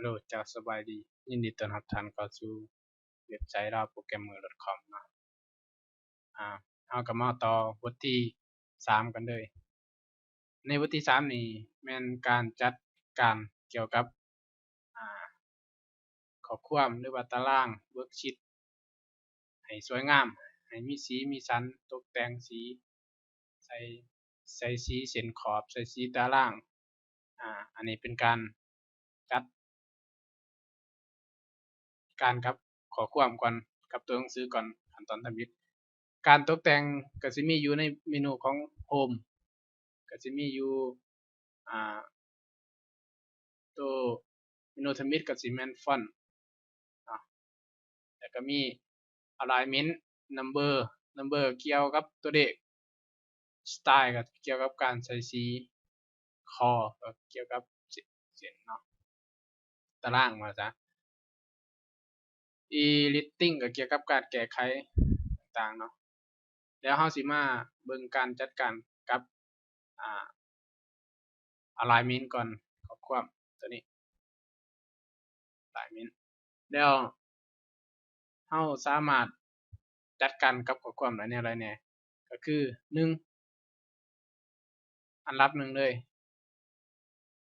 ໂລ ເຈົ້າສະບາຍດີ, ຍິນດີຕ້ອນຮັບທ່ານເຂົ້າສູ່ເວັບໄຊ ລາວໂປຣແກຣມເມີດອດຄອມເນາະ. ອາ ເຮົາກໍມາຕໍ່ບົດທີສາມກັນເລີຍ. ໃນບົດທີສາມນີ້ແມ່ນການຈັດການກ່ຽວກັບ ອາ ຂໍ້ຄວາມ ຫຼືວ່າຕາລາງ ເວີກຊີດ ໃຫ້ສວຍງາມ, ໃຫ້ມີສີມີສັນ, ຕົກແຕ່ງສີ, ໃສ່ ໃສ່ສີເສັ້ນຂອບ, ໃສ່ສີຕາລາງ. ອາ ອັນນີ້ເປັນການຈັດການກັບຂໍ້ຄວາມກ່ອນ, ກັບຕົວໜັງສືກ່ອນ, ຂັ້ນຕອນທຳອິດ. ການຕົກແຕ່ງກໍຊິມີຢູ່ໃນເມນູຂອງໂຮມ, ກໍຊິມີຢູ່ ອາ ໂຕເມນູທຳອິດກໍຊິແມ່ນຟອນເນາະ, ແລ້ວກໍມີອາລາຍເມັນ, ນຳເບີ, ນຳເບີກ່ຽວກັບຕົວເລກ, ສະໄຕລ໌ກໍກ່ຽວກັບການໃສ່ສີ, ຄໍກໍກ່ຽວກັບເສັ້ນເນາະ, ຕາລາງວ່າຊະ. ອີດິດຕິງກໍກ່ຽວກັບການແກ້ໄຂຕ່າງໆເນາະ. ແລ້ວເຮົາຊິມາເບິ່ງການຈັດການກັບ ອາ ອາລາຍເມັນກ່ອນ, ຂໍ້ຄວາມຕົວນີ້ ອາລາຍເມັນ. ແລ້ວເຮົາສາມາດຈັດການກັບຂໍ້ຄວາມໄດ້ແນວໃດແດ່? ກໍຄື ໜຶ່ງ ອັນດັບໜຶ່ງເລີຍ,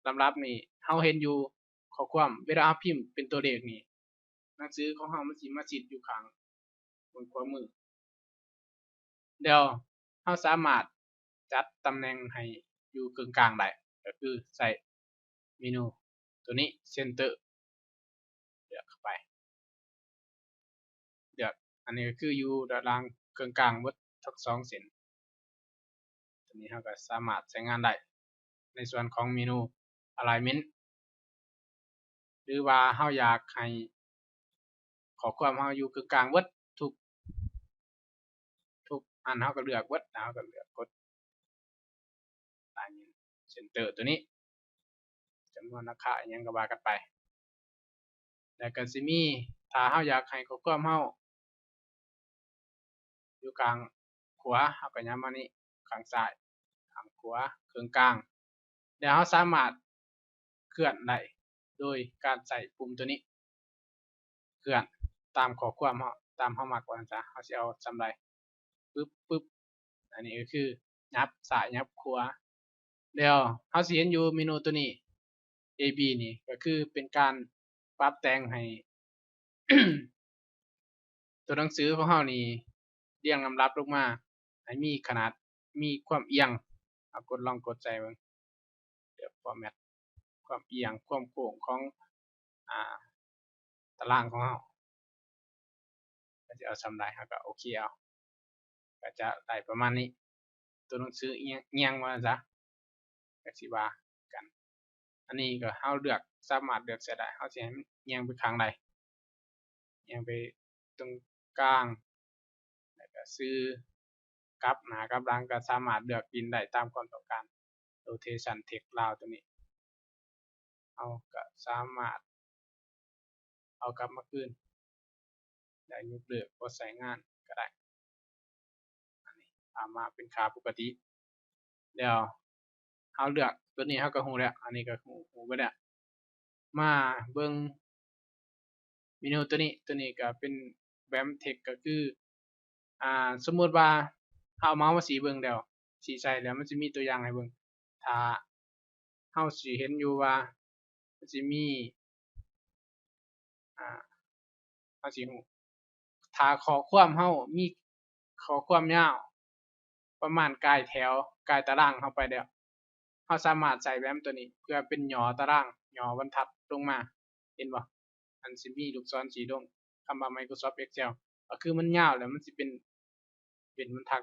ລຳດັບນີ້ເຮົາເຫັນຢູ່ຂໍ້ຄວາມ ເວລາເຮົາພິມເປັນຕົວເລກນີ້ ໜັງສືຂອງເຮົາມັນຊິມາຊິດຢູ່ຂ້າງເບື້ອງຂວາມື. ແລ້ວເຮົາສາມາດຈັດຕຳແໜ່ງໃຫ້ຢູ່ເຄິ່ງກາງໄດ້, ກໍຄືໃຊ້ເມນູຕົວນີ້ ເຊັນເຕີ ເລືອກເຂົ້າໄປ, ເລືອກ ອັນນີ້ກໍຄືຢູ່ດ້ານລ່າງເຄິ່ງກາງເບິດທັງສອງເສັ້ນ. ຕົວນີ້ເຮົາກໍສາມາດໃຊ້ງານໄດ້ໃນສ່ວນຂອງເມນູອາລາຍເມັນ ຫຼືວ່າເຮົາຢາກໃຫ້ຂໍ້ຄວາມເຮົາຢູ່ເຄິ່ງກາງເບິດ ທຸກ ທຸກອັນເຮົາກໍເລືອກເບິດ, ເຮົາກໍເລືອກກົດອາລາຍເມັນ ເຊັນເຕີຕົວນີ້, ຈຳນວນລາຄາອີ່ຫຍັງກໍວ່າກັນໄປ. ແລ້ວກໍຊິມີ ຖ້າເຮົາຢາກໃຫ້ຂໍ້ຄວາມເຮົາຢູ່ຂ້າງຂວາ, ເຮົາກໍຫຍັບມານີ້ ຂ້າງຊ້າຍ, ຂ້າງຂວາ, ເຄິ່ງກາງ. ແລ້ວເຮົາສາມາດເຄື່ອນໄດ້ໂດຍການໃຊ້ປຸ່ມຕົວນີ້ ເຄື່ອນຕາມຂໍ້ຄວາມເຮົາ, ຕາມເຮົາມັກວ່າຊັ້ນຊະ, ເຮົາຊິເອົາສ່ຳໃດ. ປຶບ ປຶບ, ອັນນີ້ກໍຄືຫຍັບຊ້າຍຫຍັບຂວາ. ແລ້ວເຮົາຊິເຫັນຢູ່ເມນູຕົວນີ້ ເອບີ ນີ້ ກໍຄືເປັນການປັບແຕ່ງໃຫ້ຕົວໜັງສືຂອງເຮົານີ້ລຽງລຳດັບລົງມາໃຫ້ມີຂະໜາດ, ມີຄວາມອຽງ. ເຮົາກົດ, ລອງກົດໃສ່ເບິ່ງ. ເລືອກ format ຄວາມອຽງ, ຄວາມໂຄ້ງຂອງ ອາ ຕາລາງຂອງເຮົາ ເຮົາຈະເອົາສ່ຳໃດ ເຮົາກໍໂອເຄເອົາ, ກໍຈະໄດ້ປະມານນີ້. ຕົວໜັງສືອຽງ, ອຽງວ່າຊັ້ນຊະ, ກໍຊິວ່າກັນ. ອັນນີ້ກໍເຮົາເລືອກ, ສາມາດເລືອກໃສ່ໄດ້, ເຮົາຊິໃຫ້ມັນອຽງໄປຂ້າງໃດ, ອຽງໄປຕົງກາງ, ແລ້ວກໍຊື່ ກັບໜ້າກັບຫຼັງ ກໍສາມາດເລືອກປິ່ນໄດ້ຕາມຄວາມຕ້ອງການ. Rotation Text ລາວຕົວນີ້ ເຮົາກໍສາມາດເອົາກັບມາຄືນ ແລ້ວຍົກເລີກບໍ່ໃຊ້ງານກໍໄດ້. ອັນນີ້ເອົາມາເປັນຄ່າປົກກະຕິ ແລ້ວເຮົາເລືອກຕົວນີ້ ເຮົາກໍຮູ້ແລ້ວ, ອັນນີ້ກໍຮູ້, ຮູ້ໄປແລ້ວ. ມາເບິ່ງເມນູຕົວນີ້, ຕົວນີ້ກໍເປັນ ramp text ກໍຄື ອ່າ ສົມມຸດວ່າເຮົາເອົາເມົາສ໌ມາຊີ້ເບິ່ງແລ້ວ, ຊີ້ໃສ່ແລ້ວ ມັນຊິມີຕົວຢ່າງໃຫ້ເບິ່ງ. ຖ້າເຮົາຊິເຫັນຢູ່ວ່າມັນຊິມີ ອ່າ ເຮົາຊິຮູ້ ຖ້າຂໍ້ຄວາມເຮົາມີຂໍ້ຄວາມຍາວປະມານກາຍແຖວ, ກາຍຕາລາງເຮົາໄປແລ້ວ, ເຮົາສາມາດໃຊ້ແບບຕົວນີ້ເພື່ອເປັນຫຍໍ້ຕາລາງ, ຫຍໍ້ບັນທັດລົງມາ. ເຫັນບໍ່? ມັນຊິມີລູກສອນຊີ້ລົງ, ຄຳວ່າ Microsoft Excel ກໍຄືມັນຍາວແລ້ວ ມັນຊິເປັນ, ເປັນບັນທັດ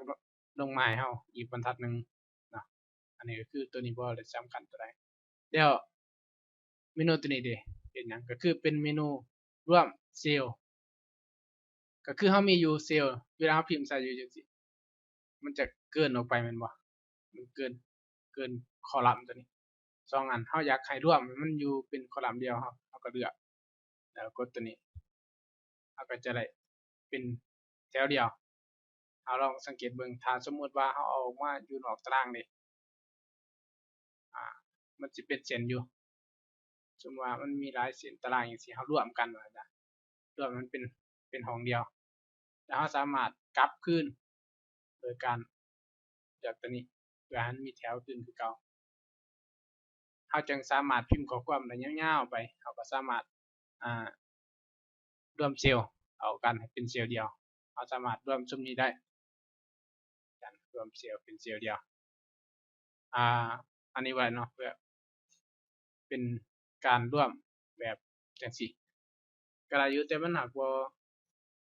ລົງມາໃຫ້ເຮົາອີກບັນທັດໜຶ່ງເນາະ. ອັນນີ້ກໍຄືຕົວນີ້ບໍ່ໄດ້ສຳຄັນເທົ່າໃດ. ແລ້ວເມນູຕົວນີ້ເດ ເປັນຫຍັງ? ກໍຄືເປັນເມນູລວມເຊວ, ກໍຄືເຮົາມີຢູ່ເຊວ, ເວລາເຮົາພິມໃສ່ຢູ່ຈັ່ງຊີ້ ມັນຈະເກີນອອກໄປແມ່ນບໍ່? ມັນເກີນ, ເກີນຄໍລັມຕົວນີ້ສອງອັນ, ເຮົາຢາກໃຫ້ລວມໃຫ້ມັນຢູ່ເປັນຄໍລັມດຽວ, ເຮົາ, ເຮົາກໍເລືອກ ແລ້ວກົດຕົວນີ້ ເຮົາກໍຈະໄດ້ເປັນແຖວດຽວ. ເຮົາລອງສັງເກດເບິ່ງ, ຖ້າສົມມຸດວ່າເຮົາເອົາອອກມາຢູ່ນອກຕາລາງເດ, ອາ, ມັນຊິເປັນເສັ້ນຢູ່, ສົມມຸດວ່າມັນມີຫຼາຍເສັ້ນຕາລາງຈັ່ງຊີ້ ເຮົາລວມກັນວ່າຊະ ລວມໃຫ້ມັນເປັນ ເປັນຫ້ອງດຽວ ແລ້ວເຮົາສາມາດກັບຄືນໂດຍການເລືອກຕົວນີ້ ເພື່ອໃຫ້ມັນມີແຖວຄືນຄືເກົ່າ. ເຮົາຈຶ່ງສາມາດພິມຂໍ້ຄວາມໄດ້ຍາວໆໄປ ເຮົາກໍສາມາດ ອ່າ ລວມເຊວເຂົ້າກັນໃຫ້ເປັນເຊວດຽວ ເຮົາສາມາດລວມຊຸມນີ້ໄດ້ ການລວມເຊວເປັນເຊວດຽວ ອ່າ ອັນນີ້ວ່າເນາະ ເພື່ອເປັນການລວມແບບຈັ່ງຊີ້ ກໍໄດ້ຢູ່ ແຕ່ມັນຫາກບໍ່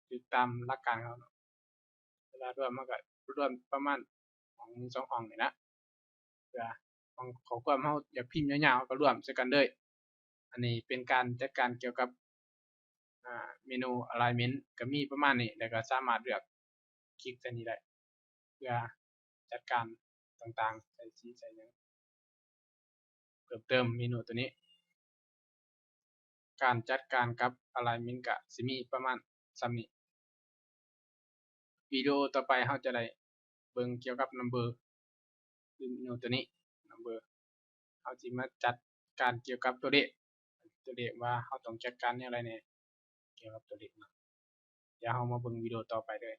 ຖືກຕາມຫຼັກການເຮົາເນາະ. ເວລາລວມ ເຮົາກໍລວມປະມານຫ້ອງໜຶ່ງສອງຫ້ອງນີ້ນະ ເພື່ອຫ້ອງຂໍ້ຄວາມເຮົາຢາກພິມຍາວໆ ເຮົາກໍລວມໃສ່ກັນເລີຍ. ອັນນີ້ເປັນການຈັດການກ່ຽວກັບ ອ່າ ເມນູ alignment ກໍມີປະມານນີ້ ແລ້ວກໍສາມາດເລືອກ ຄລິກໃສ່ນີ້ໄດ້ ເພື່ອຈັດການຕ່າງໆ ໃສ່ສີໃສ່ຫຍັງເພີ່ມເຕີມເມນູຕົວນີ້. ການຈັດການກັບ alignment ກະຊິມີປະມານສ່ຳນີ້. ວິດີໂອຕໍ່ໄປເຮົາຈະໄດ້ເບິ່ງກ່ຽວກັບ number ຫຼືເມນູຕົວນີ້ number ເຮົາຊິມາຈັດການກ່ຽວກັບຕົວເລກ ຕົວເລກວ່າເຮົາຕ້ອງຈັດການແນວໃດແດ່ ກ່ຽວກັບຕົວເລກເນາະ. ດຽວເຮົາມາເບິ່ງວິດີໂອຕໍ່ໄປເດີ.